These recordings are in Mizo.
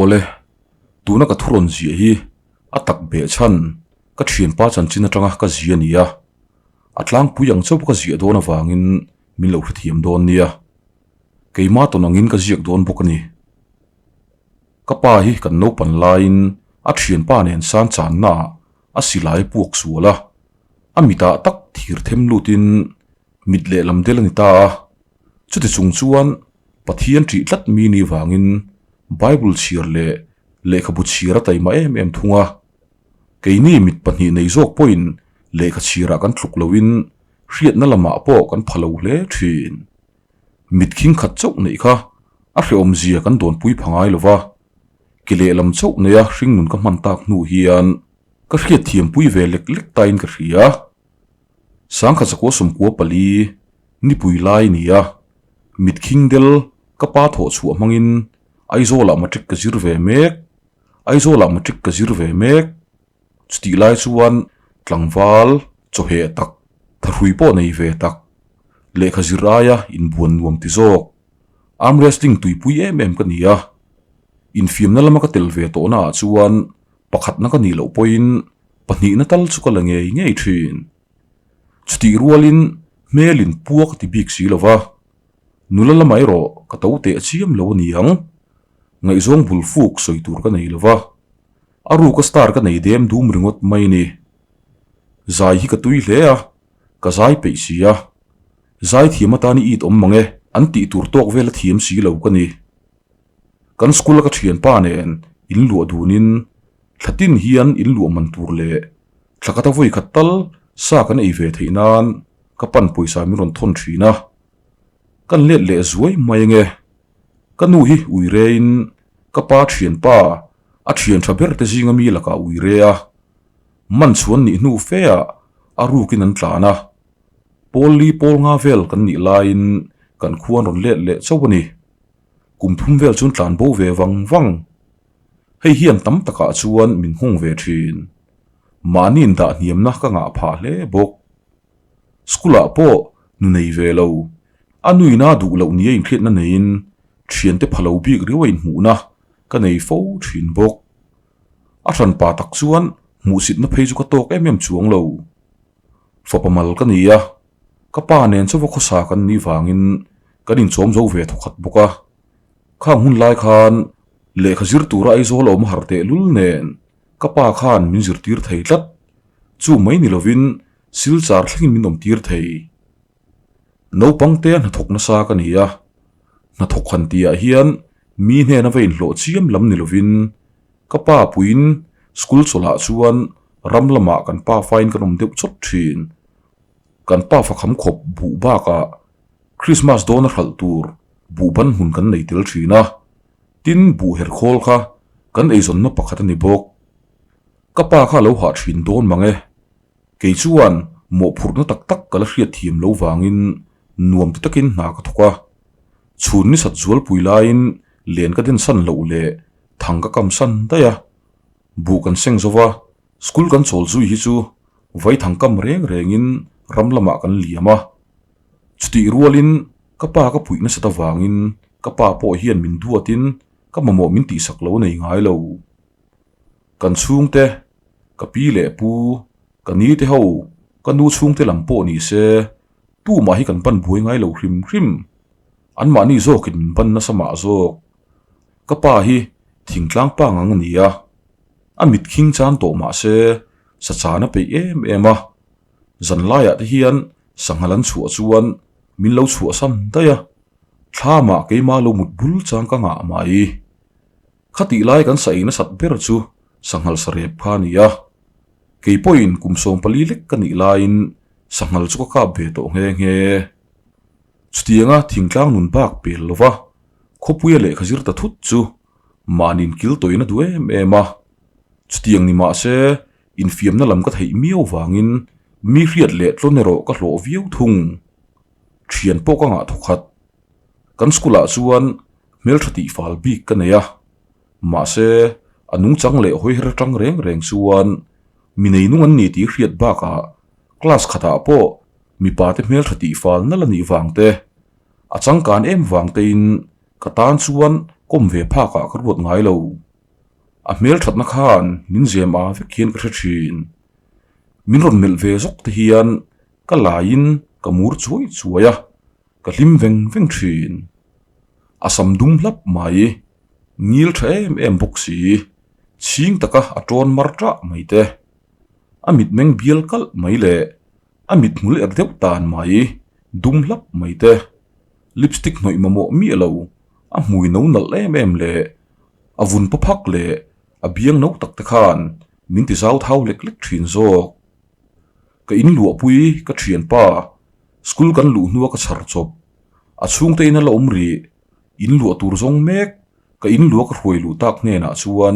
Awle, tuna ka thu rawn ziah hi a tak beh chhan ka thianpa chanchin atanga ka zia a ni a, a tlangpui ang chauh ka ziah dawn avangin min lo hrethiam dawn nia. Keimah tawn angin ka ziak dawn bawk a ni. Ka pa hi kan naupan laiin a thianpa nen san channa ah a silai a puak sual a, a mitah tak thir them lutin mit lehlam del a ni ta a. Chuti chung chuan Pathian ṭih tlat mi ni vangin Bible chhiar leh lehkhabu chhiar a taima em em thung a. Keini mit pahnih nei zawk pawhin lehkha chhiarah kan tluk loin hriatna lamah pawh kan pha lo hle ṭhin. Mit khing khat chauh neih kha a hrehawmzia kan dawnpui pha ngai lo va, ke lehlam chauh neia hringnun ka hman tak hnu hian ka hriatthiampui ve lek lek tain ka hria. Sangkhat zakua sawmkua pali nipui lai ni a, mit khing del ka pa thawh chhuah hmangin Aizawlah matric ka zir ve mek, Aizawlah matric ka zir ve mek. Chutih lai chuan tlangval chawheh tak, thahrui pawh nei ve tak, lehkha zir aia inbuan nuam ti zawk, arm wrestling tuipui em em ka ni a. Infiamna lama ka tel ve tawhna ah chuan pakhatna ka nih loh pawhin pahnihna tal chu ka la ngei ngei thin. Chutih rualin hmelin pua ka ti bik si lo va, nula lamah erawh ka to teh chiam lo a ni ang. Ngaihzawng bul fuk sawi tur ka nei lo va. A ruka star ka nei dem dum ringawt mai ni. Zai hi ka tui hle a, ka zai peih si a. Zai thiam atan i it awm mang e, an tih tur tawk vel a thiam si lo ka ni. Kan school a ka thianpa nen in luah dunin thla tin hian in luah man tur leh thla khat a vawi khat tal sa kan ei ve theih nan ka pan pawisa min rawn thawn thin a. Kan let leh zuai mai ange. Ka nu hi ui rein ka pa thianpa a thian tha ber te zinga mi lakah ui re a, man chhuan nih hnu fe ah a rukin an tlan a, pawl li pawl nga vel kan nih laiin kan khua an rawn let leh chauh a ni. Kum thum vel chuan tlan bo ve vang vang. Hei hian tam takah chuan min nghawng ve thin. Mahni indah hniamna ka ngah phah hle bawk. School ah pawh nu nei ve lo, a nuina duh loh nia inhriatna neiin thiante pha lo bik riau a inhmuhna ka nei fo thin bawk. A hranpa tak chuan hmuhsitna phei chu ka tawk em em chuang lo. Fapa mal ka ni a, ka pa nen chauva khawsa kan nih vangin kan inchawm zo ve thawkhat bawk a. Khang hun lai khan lehkha zir tura Aizawl a awm har tehlul nen ka pa khan min zirtir thei tlat. Chu mai ni lovin Silchar thlengin min awmtir thei. Naupang te hnathawk nasa ka ni a, hnathawk han tihah hian mi hnena va inhlawh chiam lam ni lovin ka pa puiin school chawlhah chuan ram lamah kan pa fain kan awm deuh chawt thin. Kan pa fakham khawp buh bakah Christmas dawna hralh tur buh ban hmun kan nei tel thin a, tin buh herkhawl kha kan eizawnna pakhat a ni bawk. Ka pa kha a lo hah thin dawn mang e. Kei chuan mawhphurhna tak tak ka la hriat thiam lo vangin nuam ti takin hna ka thawk a. Chhun ni sat zualpui laiin len ka den san loh leh thang ka kam san daih a. Buh kan seng zo va, school kan chawl zui hi chu vai thang kam reng rengin ram lamah kan liam a. Chutih rualin ka pa ka puih nasat avangin ka pa pawh hian min duatin ka mamawh min tihsak lo nei ngai lo. Kan chhungte, ka pi leh pu, ka ni te ho, ka nu chhungte lam pawh ni se, tumah hi kan ban buai ngai lo hrim hrim. Anmahni zawkin min ban nasa mah zawk. Ka pa hi thingtlang pa ngang a ni a, a mit khing chan tawh mah se sa chan a peih em em a. Zan laiah te hian sanghal an chhuah chuan min lo chhuahsan daih a, thlamah keimah lo mut bul chang ka ngah mai. Khatih lai kan sa ei nasat ber chu sanghal sarep kha a ni a, kei pawhin kum 14 lek ka nih laiin sanghal chu ka kap ve tawh nghe nghe. Chutianga thingtlang nun bak pel lova khawpuia lehkha zir ta thut chu mahniin kil tawhin a duh em em a, chutiang ni mah se infiamna lam ka theih miau vangin mi hriat leh tlawn erawh ka hlawh viau thung. Thian pawh ka ngah thawkhat. Kan school ah chuan hmeltha tih fal bik ka nei a, mahse a nungchang leh hawi her atang reng reng chuan mi nei nung an ni tih hriat bakah class khatah pawh mipa te hmeltha tih fal nal a nih vang te, a changkan em vang te in ka tan chuan kawm ve phakah ka ruat ngai lo. A hmelthatna khan min zem a vek hian ka hre thin. Min rawn melh ve zawk te hian ka laiin ka mur chuai chuai a, ka hlim veng veng thin. A sam dum hlap mai, ngil tha em em bawk si, chhing taka a tawn mar tah mai te. A mitmeng bial kalh mai leh a mithmul er deuh tan mai, dum hlap mai te. Lipstick hnawih mamawh miah lo, a hmui no nalh em em leh a vun pa phak leh a biang no tak te khan min ti zau thau lek lek thin zawk. Ka in luahpui ka thianpa school kan luh hnua ka chhar chawp, a chhungte in a la awm rih, in luah tur zawng mek ka in luah ka hruai luh tak hnenah chuan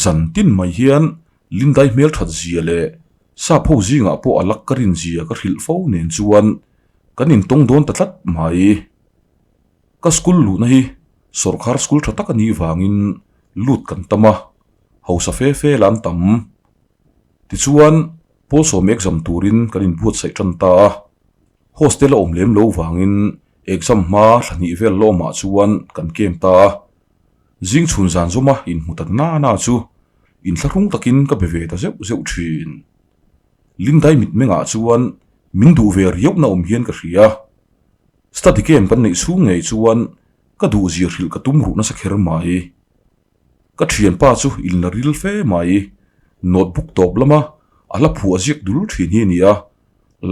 zan tin mai hian Lindai hmelthat zia leh sap ho zingah pawh a lak ka rin zia ka hrilh fo nen chuan kan intawng dawn ta tlat mai. Ka school luhna hi sawrkhar school tha tak a nih vangin lut kan tam a, hausa fe fe la an tam. Tichuan, pawl sawm exam turin kan inbuatsaih tan ta a, hostel a awm lem lo vangin exam hma thla hnih vel lawmah chuan kan kem ta a. Zing chhun zan zawma inhmu ta na na chu inthlahrung takin ka be ve ta zeuh zeuh thin. Lindai mitmengah chuan min duh ve riauhna awm hian ka hria. Study camp kan neih chhung ngei chuan ka duh zia hrilh ka tum ruh nasa kher mai. Ka thianpa chu in la ril fe mai, notebook tawp lama a hla phuah ziak dul thin hi a ni a,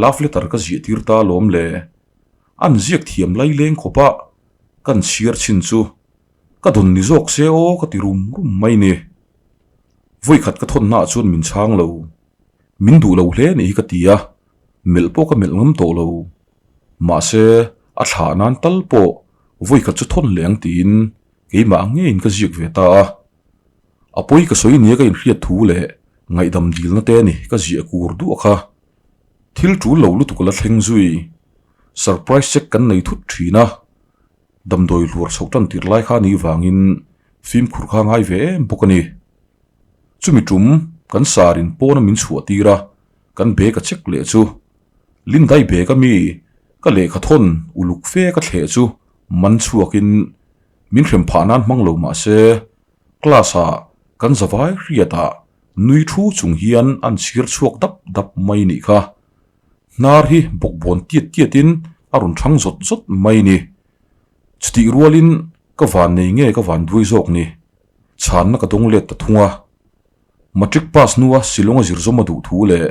love letter ka ziah tir ta alawm le. An ziak thiam lai leng khawp a, kan chhiar chhin chu ka dawn ni zawk se aw ka ti rum rum mai ni. Vawikhat ka thawn hnaah chuan min chhang lo. Min duh lo hle nih hi ka ti a, melh pawh ka melh ngam tawh lo. Mahse, a thlah nan tal pawh vawikhat chu thawn leh ang tiin keimah ang ngeiin ka ziak ve ta a. A pawi ka sawi nia ka inhriat thu leh ngaihdam dilna te ni ka ziah kur duah kha. Thil tul lo lutuk la thleng zui. Surprise check kan nei thut thin a. Damdawi hluar chhoh tan tir lai kha ni vangin fimkhur kha ngai ve em bawk a ni. Chumi tum kan sarin pawna min chhuah tir a, kan bag a check leh chu. Lindai bag a mi ka lehkha thawn uluk fe ka thleh chu man chhuakin min hrem phah nan hmang lo mah se class ah kan zavai hriat ah nui thu chung hian an chhir chhuak dap dap mai nih kha. Hnar hi bawkbawn tiat tiat in a rawn thang zawt zawt mai ni. Chutih rualin ka van nei nge ka van duai zawk ni. Chhanna ka dawng let ta thung a. Matric pass hnua Shillong a zir zawm a duh thu leh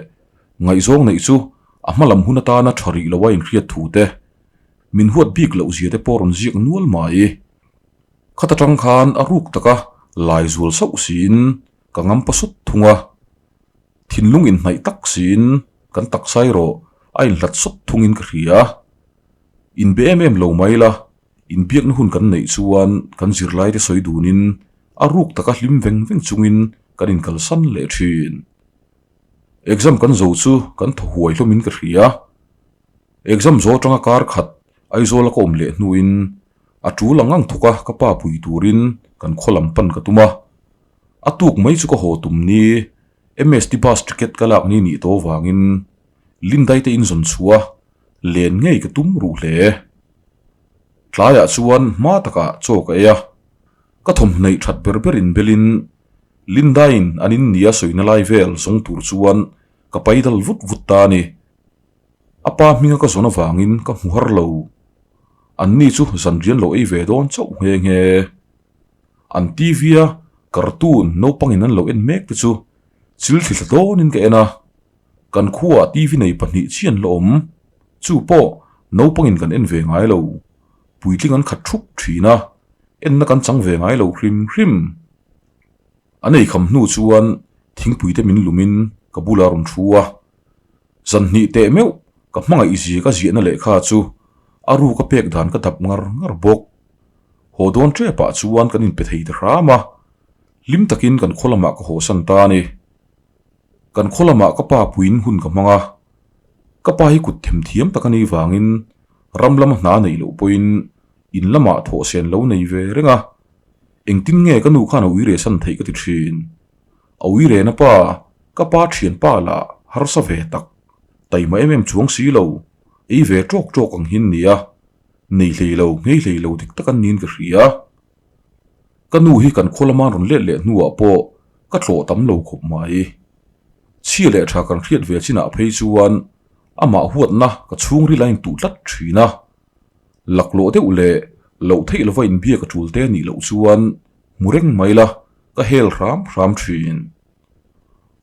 ngaihzawng neih chu a hma lam hun atana tha rih loa inhriat thu te, min huat bik loh zia te pawh rawn ziak nual mai. Khat atang khan a ruk taka lai zual sauh siin ka ngam pa sawt thung a. Thinlung inhnaih tak siin kan taksa erawh a inhlat sawt thungin ka hria. Inbe em em lo mai la, Inbiakna hun kan neih chuan kan zirlaite sawi dunin a ruk taka hlim veng veng chungin kan inkalsan leh thin. Exam kan zo chu kan thaw huai hlawmin ka hria. Exam zo atanga kar khat Aizawla ka awm leh hnuin a tul ang ang thawk a ka pa pui turin kan khaw lam pan ka tum a. A tuk mai chu ka haw tum ni MST bus ticket ka lak ni nih tawh vangin Lindai te inzawn chhuah len ngei ka tum ruh hle. Tlaiah chuan hma takah chaw ka ei a, ka thawmhnaih that ber ber in belin Linda-in an in nia sawina lai vel zawng tur chuan ka pai dal vut vut ta a ni. A pa hminga ka zawn avangin ka hmu har lo. Anni chu zanrian lo ei ve dawn chauh nghe nghe. An TV-a cartoon naupangin an lo en mek te chu chil thli thla dawnin ka en a. Kan khuaah TV nei pahnih chian la awm. Chu pawh naupangin kan en ve ngai lo. Puitling an khat thup thin a, enna kan chang ve ngai lo hrim hrim. An eikham hnu chuan thingpui te min lumin ka bulah rawn thu a. Zan hnih teh meuh ka hmangaih zia ka ziahna lehkha chu a ruk a pek dan ka dap ngar ngar bawk. Haw dawn tepah chuan kan inpe thei ta hram a, hlim takin kan khaw lamah ka hawsan ta a ni. Kan khaw lamah ka pa puiin hun ka hmang a, ka pa hi kut themthiam tak a nih vangin ram lama hna neih loh pawhin in lamah thawhsen lo nei ve reng a, engtin nge ka nu khan a uire san theih ka ti thin. A uirena pa, ka pa thianpa lah harsa ve tak, taima em em chuang si lo, ei ve tawk tawk ang hin nia, nei hlei lo, nghei hlei lo dik tak an niin ka hria. Ka nu hi kan khaw lama rawn let leh hnuah pawh ka tlawh tam lo khawp mai. Chhia leh tha kan hriat ve chinah phei chuan amah huatna ka chhungril a intuh tlat thin a. Laklawh deuh leh loh theih lova inbiak a tul te nih loh chuan hmu reng mai la ka hel hram hram thin.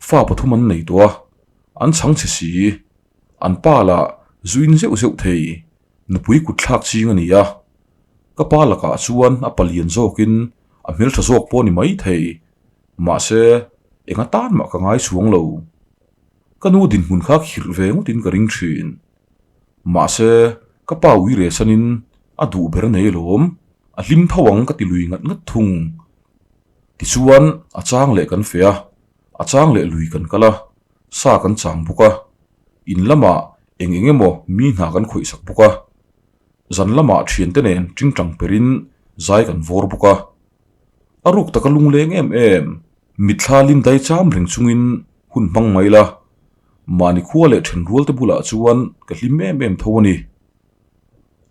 Fa pathum an nei tawh a, an chhang chhe si. An pa lah zu in zeuh zeuh thei, nupui kut thlak ching a ni a. Ka pa lakah chuan a palian zawkin a hmeltha zawk pawh a ni mai thei. Mahse, eng atan mah ka ngai chhuang lo. Ka nu dinhmun kha khirh ve ngawtin ka ring thin. Mahse, ka pa ui reh sanin a duh ber nei alawm, a hlim tho ang ka ti lui ngat ngat thung. Tichuan, a chang leh kan feh a, a chang leh lui kan kal a, sa kan chang bawk a, in lamah eng eng emaw mi hna kan khawih sak bawk a. Zan lamah thiante nen tingtang perin zai kan vawr bawk a. A ruk taka lungleng em em, mitthla lindai cham reng chungin hun hmang mai la, mahni khua leh thenrual te bulah chuan ka hlim em em tho a ni.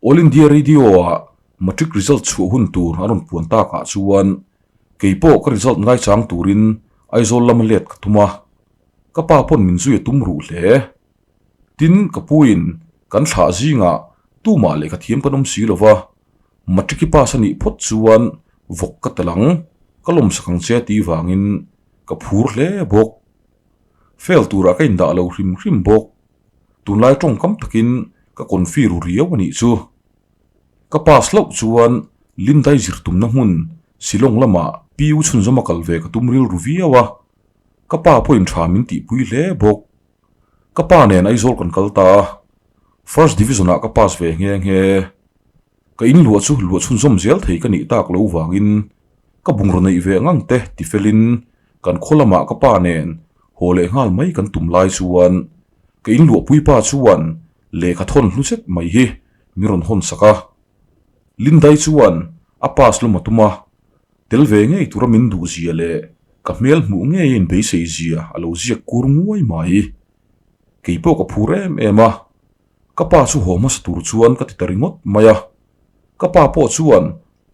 All India Radio-ah Matric result chhuah hun tur a rawn puan takah chuan kei pawh ka result ngaichang turin Aizawl lama let ka tum a, ka pa pawn min zui a tum ruh hle. Tin, ka puin kan thlah zingah tumah lehkha thiam kan awm si lo va, Matric i pass a nih phawt chuan vawk ka tel ang, ka lawmsak ang che tih vangin ka phur hle bawk. Fail turah ka indah lo hrim hrim bawk. Tunlai tawngkam takin ka confi ru riau a nih chu. Ka pass hlauh chuan Lindai zir tumna hmun Shillong lamah PU chhunzawm a kal ve ka tum rilru viau a, ka pa pawhin tha min tihpui hle bawk. Ka pa nen Aizawl kan kal ta a, First Division ah ka pass ve nghe nghe. Ka in luah chu luah chhunzawm zel thei ka nih tak lo vangin ka bungraw neih ve ngang te ti felin kan khaw lamah ka pa nen haw leh nghal mai kan tum lai chuan ka in luahpui pa chuan lehkha thawn hlu zet mai hi min rawn hawn sak a. Lindai chuan a pass lawm a tum a, tel ve ngei tura min duh zia leh ka hmel hmuh ngei a inbeisei zia a lo ziak kur nguai mai. Kei pawh ka phur em em a. Ka pa chu haw hmasa tur chuan ka ti ta ringawt mai a, ka pa pawh chuan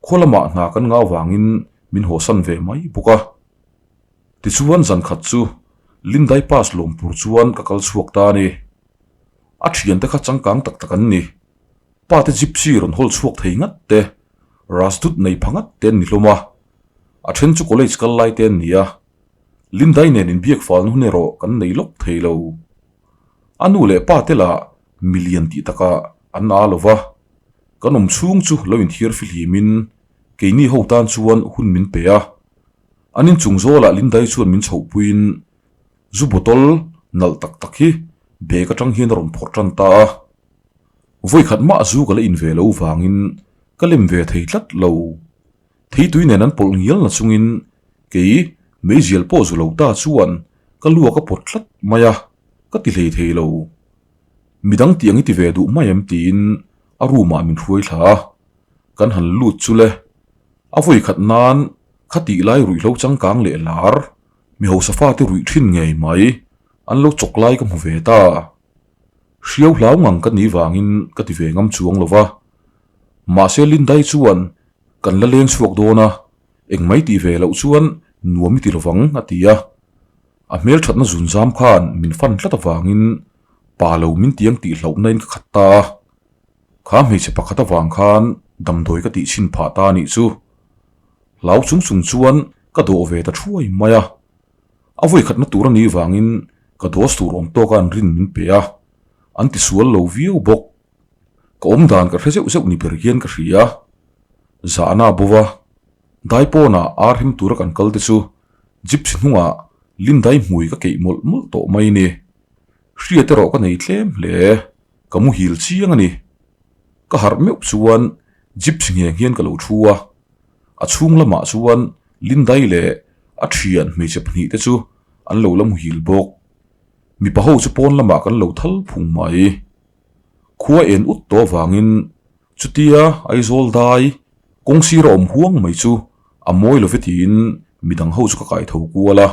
khaw lamah hna kan ngau vangin min hawsan ve mai bawk a. Tichuan zan khat chu Lindai pass lawm tur chuan ka kal chhuak ta a ni. A thiante kha changkang tak tak an ni. Pa te gypsy rawn hawl chhuak thei ngat te, Rajdoot nei pha ngat te an ni hlawm a. A then chu college kal lai te an ni a. Lindai nen inbiak falna hun erawh kan nei lawk thei lo. A nu leh pa te lah milian tih takah an a lo va, kan awm chhung chu lo inthiar fihlimin keini ho tan chuan hun min pe a. An inchung zawlah Lindai chuan min chhohpuiin zu bottle nalh tak tak hi bag atang hian a rawn phawrh tan ta a. Vawikhat mah zu ka la in ve lo vangin ka lem ve thei tlat lo. Theitui nen an pawlh ngial na chungin kei meizial pawh zu lo ta chuan ka luak a pawt tlat mai a, ka ti hlei thei lo. Midang tih ang i ti ve duh mai em tiin a room ah min hruai thla a, kan han lut chu le. A vawi khat nan kha tih lai ruihhlo changkang leh lar mi hausa fate ruih thin ngei mai an lo chawk lai ka hmu ve ta. Hriau hlau ngang ka nih vangin ka ti ve ngam chuang lo va. Mahse Lindai chuan Kan la leng chhuak dawn a, engmai tih ve loh chuan nuam i ti lovang a ti a. A hmelthatna zunzam khan min fan tlat avangin pa lo min tiang tih hlauhna in ka khat ta a. Kha hmeichhe pakhat avang khan damdawi ka tih chhin phah ta a nih chu. Hlau chung chung chuan ka dawh ve ta thuai mai a. A vawikhatna tur a nih vangin ka dose tur awm tawka an rin min pe a, an tisual lo viau bawk. Ka awm dan ka hre zeuh zeuh ni ber hian ka hria. Zahna a bo va, Daipawnah ar him tura kan kal te chu Gypsy hnungah Lindai hmui ka keih mawlh mawlh tawh mai ni. Hriat erawh ka nei tlem hle, ka muhil chiang a ni. Ka harh meuh chuan Gypsy ngheng hian ka lo thu a, a chhung lamah chuan Lindai leh a thian hmeichhe pahnihte chu an lo la muhil bawk. Mipa ho chu pawn lamah kan lo thal phung mai. Khua en ut tawh avangin chutia Aizawl dai kawng sir a awm huang mai chu a mawi love tiin midang ho chu ka kai tho kual a.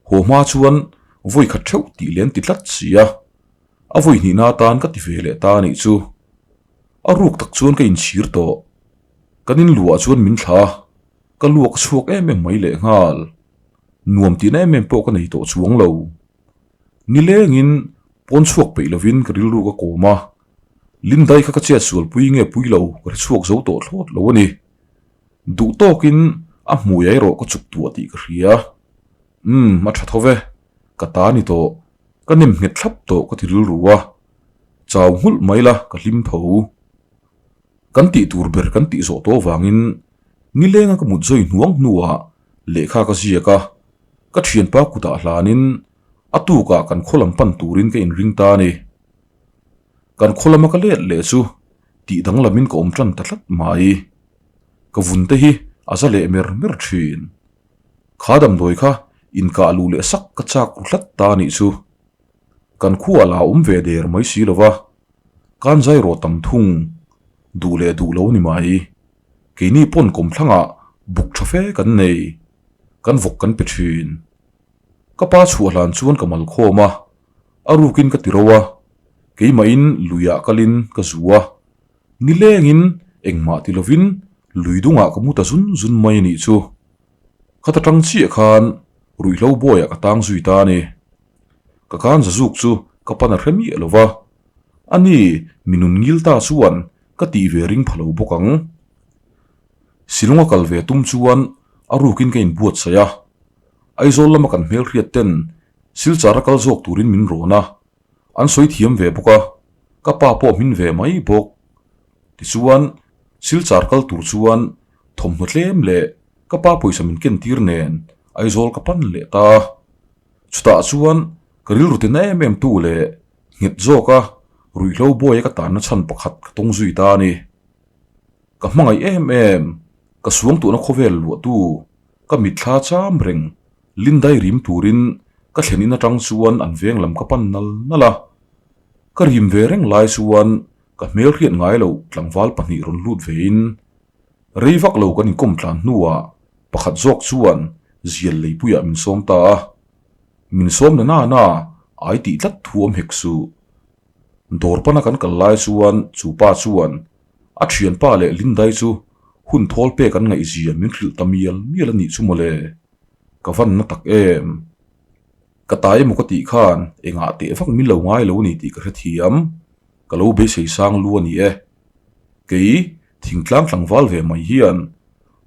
Haw hma chuan vawi khat theuh tih leh an ti tlat si a, a vawi hnihna atan ka ti ve leh ta a nih chu. A ruk tak chuan ka inchhir tawh. Kan inluah chuan min thla a. Ka luak chhuak em em mai lehnghal. Nuam tihna em em pawh ka nei tawh chuang lo. Nilengin pawn chhuak peih lovin ka rilru ka kawm a. Lindai kha ka chet sualpui nge pui lo ka hre chhuak zo tawh thlawt lo a ni. Duh tawkin a hmui erawh ka chuk tuah tih ka hria. Umm, a tha tho ve. Ka ta ni tawh. Ka nem nghet thlap tawh ka ti rilru a. Chau nghulh mai la ka hlim tho. Kan tih tur ber kan tih zawh tawh avangin nilenga ka mut zawi hnuang hnuah lehkha ka ziak a, ka thianpa kutah hlanin a tukah kan khaw lam pan turin ka inring ta a ni. Kan khaw lama ka let leh chu tih danglamin ka awm tan ta tlat mai. Ka vun te hi a za leh mer mer thin. Kha damdawi kha inkah luh leh sak ka chak ru hlat ta a nih chu. Kan khuah la awm ve der mai si lo va, kan zai rawh tam thung duh leh duh lo ni mai. Keini pawn kawmthlangah buk tha fe kan nei, kan vawk kan pe thin. Ka pa chhuah hlan chuan ka mal khawm a, a rukin ka ti ro a, keimahin luiah kalin ka zu a, nilengin engmah ti lovin lui dungah ka mu ta zun zun mai a nih chu. Khata tang chiah khan ruihhlo bawiah ka tang zui ta a ni. Ka kan zazuk chu ka pan a hre miah lo va, ani mi nun ngil ta chuan ka tih ve ring pha lo bawk ang. Silunga kal ve tum chuan a rukin ka inbuatsaih a, Aizawl lama kan hmelhriat ten Silchar a kal zawk turin min rawn a, an sawi thiam ve bawk a, ka pa pawh hmin ve mai bawk. Tichuan, Silchar kal tur chuan thawmhnaw tlem leh ka pa pawisa min ken tir nen Aizawl ka pan leh ta. Chutah chuan ka rilru ti na em em tu leh nghet zawka ruihhlo buaia ka tanna chhan pakhat ka tawng zui ta a ni. Ka hmangaih em em, ka suangtuahna khawvel luahtu, ka mitthla cham reng, Lindai rim turin ka thlen in atang chuan an veng lam ka pan nal nal a. Ka rim ve reng lai chuan ka hmelhriat ngai loh tlangval pahnih rawn lut vein rei vak lo kan inkawm tlan hnuah pakhat zawk chuan zial leipuiah min sawm ta a. Min sawm na nana ai tih tlat thu awm hek suh. Dawr pana kan kal lai chuan chu pa chuan a thianpa leh Lindai chu hun thawl pek an ngaihzia min hrilh ta mial mial a nih chu mawle. Ka van na tak em. Ka ta emaw ka tih khan engah teh vak min lo ngai lo ni tih ka hrethiam. Ka lo beisei sang lu a ni e. Kei thingtlang tlangval ve mai hian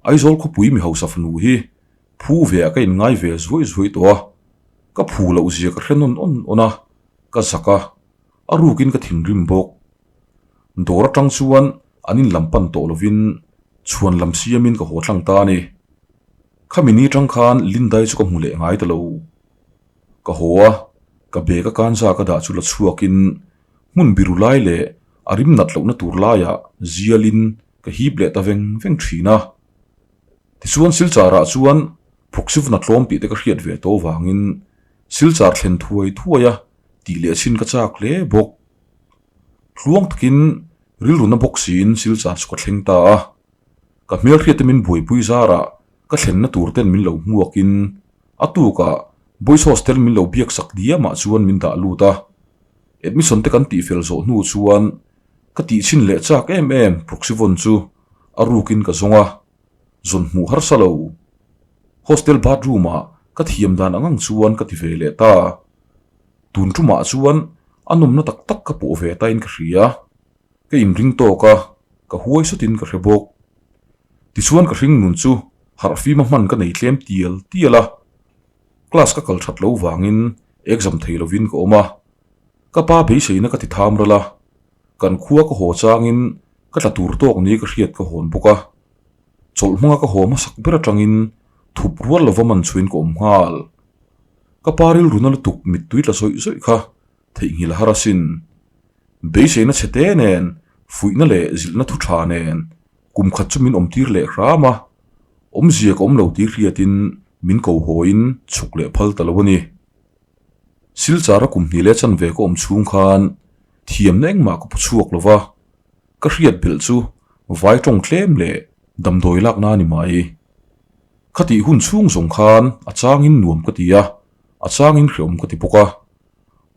Aizawl khawpui mi hausa fanu hi phu ve ah ka inngai ve zuaih zuaih tawh a. Ka phu loh zia ka hre nawn awn awn a, ka zak a, a rukin ka thinrim bawk. Dawr atang chuan an in lam pan tawh lovin chhuan lam siamin ka haw tlang ta a ni. Khami ni tang khan Lindai chu ka hmu leh ngai ta lo. Ka haw a, ka bag a kanza ka dah chu la chhuakin hmun biru lai leh a rim nat lohna tur laiah zialin ka hip leh ta veng veng thin a. Tichuan Silchar-ah chuan Phawksivna tlawm tih te ka hriat ve tawh vangin Silchar thlen thuai thuai a tih leh chin ka chak hle bawk. Tluang takin rilruna bawk siin Silchar chu ka thleng ta a. Ka hmelhriat te min buaipui zarah ka thlenna tur ten min lo hmuakin a tukah Boys Hostel min lo biak sak diamah chuan min dah lut a. Admission te kan tihfel zawh hnu chuan ka tihchhin leh chak em em Proxyvon chu a rukin ka zawng a, zawn hmuh harsa lo. Hostel bathroom ah ka thiam dan ang ang chuan ka ti ve leh ta. Tun tumah chuan a nawmna tak tak ka pawh ve tain ka hria. Ka inring tawk a, ka huai sawtin ka hre bawk. Tichuan ka hring nun chu harhfima hman ka nei tlem tial tial a. Class ka kal that lo vangin exam thei lovin ka awm a. Ka pa beiseina ka ti tham ral a, kan khua ka haw changin ka tla tur tawk ni ka hriat ka hawn bawk a. Chawlh hmanga ka haw hmasak ber atangin thup rual lova man chhuin ka awm nghal. Ka pa rilru na lutuk mittui tla zawih zawih kha theihnghilh har asin. Beiseina chhe te nen, fuihna leh zilhna thu tha nen kum khat chu min awmtir leh hram a, awmzia ka awm lo tih hriatin min ko hawiin chhuk leh phal ta lo a ni. Silchara kum hnih leh chanve ka awm chhung khan thiamna engmah ka pu chhuak lo va, ka hriat belh chu vai tawng tlem leh damdawi lakna a ni mai. Khatih hun chhung zawng khan a changin nuam ka ti a, a changin hreawm ka ti bawk a.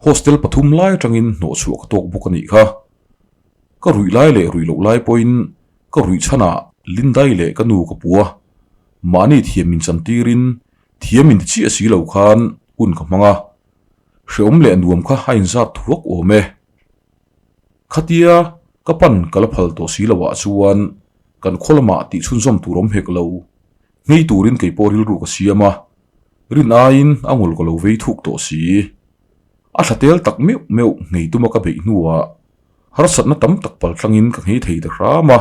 Hostel pathum lai atangin hnawhchhuah ka tawk bawk a nih kha. Ka ruih lai leh ruih loh lai pawhin ka ruih chhanah Lindai leh ka nu ka pu a. Mahni thiam in chantirin thiam in ti chiah si lo khan hun ka hmang a, hreawm leh nuam kha a inzat thuak awm e. Khatia ka pan ka la phal tawh si lo ah chuan kan khaw lamah tih chhunzawm tur awm hek lo, nghei turin kei pawh rilru ka siam a, rin aiin a ngul ka lo vei thuk tawh si. A thla tel tak meuh meuh nghei tuma ka beih hnuah harsatna tam tak pal tlangin ka nghei thei ta hram a.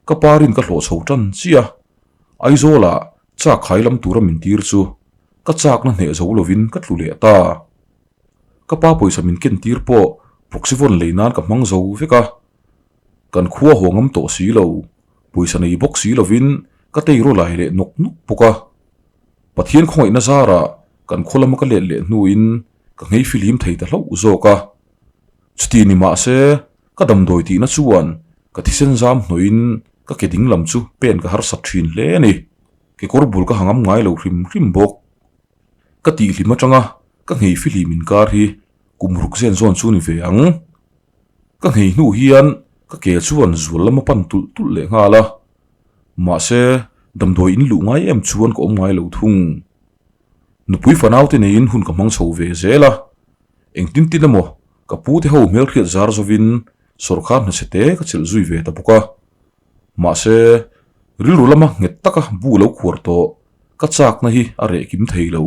Ka pa rin ka hlawh chho tan chiah a, Aizawlah chak khai lam tura min tir chu ka chakna hneh zo lovin ka tlu leh ta. Ka pa pawisa min ken tir pawh proxyphone lei nan ka hmang zo vek a, kan khua haw ngam tawh si lo, pawisa nei bawk si lovin ka tei raw lai leh nawk nawk bawk a. Pathian khawngaihna zarah kan khaw lama ka let leh hnuin ka nghei fihlim thei ta hlauh zawk a. Chuti ni mahse ka damdawi tihna chuan ka thisen zam hnawhin ka ke ding lam chu pen ka harsat thin hle a ni. Kekawr bul ka ha ngam ngai lo hrim hrim bawk. Ka tihhlim atanga ka nghei fihlim inkar hi kum ruk zen zawn chu ni ve ang. Ka nghei hnu hian ka ke chuan zual lam a pan tulh tulh leh nghal a. Mahse damdawi in luh ngai em chuan ka awm ngai lo thung. Nupui fanaute neiin hun ka hmang chho ve zel a. Engtin tin emaw ka pu te ho hmelhriat zar zovin sawrkar hna te ka chelh zui ve ta bawk a. Mahse, rilru lama nghet taka bu lo khuar tawh ka chakna hi a reh kim thei lo.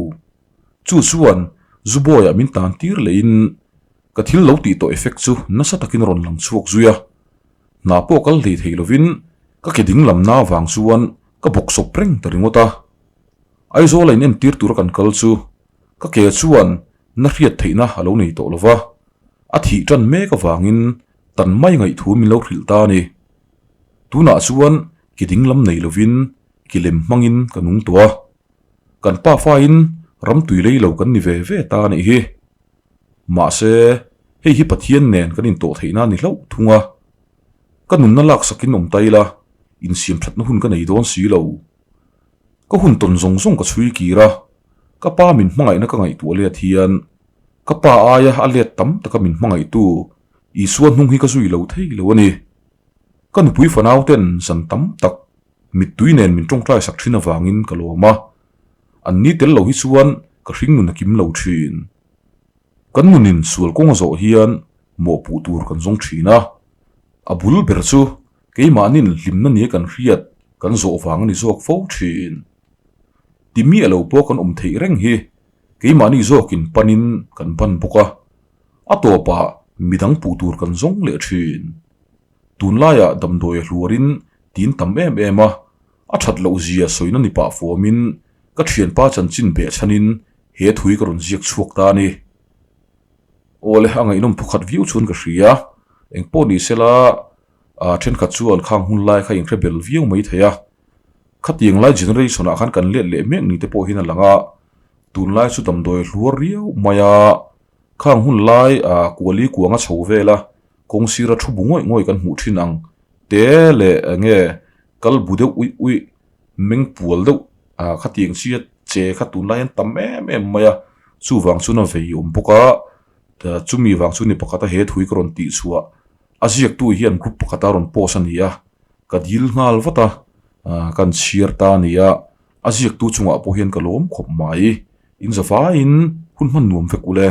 Chu chuan Zubawiah min tan tir lehin ka thil lo tih tawh effect chu nasa takin a rawn lang chhuak zui a. Hna pawh kal hlei thei lovin ka ke ding lamna avang chuan ka bawk sawp reng ta ringawt a. Aizawl a inentir tura kan kal chu ka ke chuan na hriat theihna a lo nei tawh lo va, a thih tan mek avangin tan mai ngaihthu min lo hrilh ta a ni. Tunah chuan ki ding lam nei lovin ki lem hmangin ka nung tawh a, kan pa fain ram tui lei lo kan ni ve ve ta a nih hi. Mahse, hei hi Pathian nen kan intawh theihna a ni hlauh thung a, ka nunna laksakin awm ta ila insiam thatna hun ka nei dawn si lo. Ka hun tawn zawng zawng ka chhui kir a, ka pa min hmangaihna ka ngaihtuah let hian ka pa aia a let tam taka min hmangaihtu Isua hnung hi ka zui lo thei lo a ni. Ka nupui fanau ten zan tam tak mittui nen min tawngtai sak thin avangin ka lawm a, an ni tel lo hi chuan ka hring nun a kim lo thin. Kan nunin sual kawng a zawh hian mawhpuh tur kan zawng thin a, a bul ber chu Keimahnin hlimna nia kan hriat kan zawh vang a ni zawk fo thin. Ti miah lo pawh kan awm theih reng hi keimahni zawkin panin kan ban bawk a, a tawpah midang puh tur kan zawng leh thin. Tunlaiah damdawi a hluarin tin tam em em a, a that loh zia sawina ni pah fuamin ka thianpa chanchin behchhanin he thui ka rawn ziak chhuak ta a ni. Awle, a ngaihnawm thawkhat viau chuan ka hria. Engpawh ni sela, ah thenkhat chuan khang hun lai kha inhre bel viau mai thei a. Khatiang lai generation ah khan kan let leh mek ni te pawh hian a lang a, tunlai chu damdawi hluar riau mai a. Khang hun lai ah kuali kuanga chho vel a, kawng sira thu bu ngawih ngawih kan hmuh thin ang te leh enge kal bu deuh uih uih meng pual deuh ah khatiang chi a che kha tunlai an tam em em mai a, chuvang chuan a vei awm bawk a, chumi vang chu ni pakhat a he thui ka rawn tih chhuah a ziaktu hian group pakhat a rawn post a ni a, ka dil nghal vat a, kan chhiar ta a ni a, a ziaktu chungah pawh hian ka lawm khawp mai, in zavaiin hun hman nuam vek ule.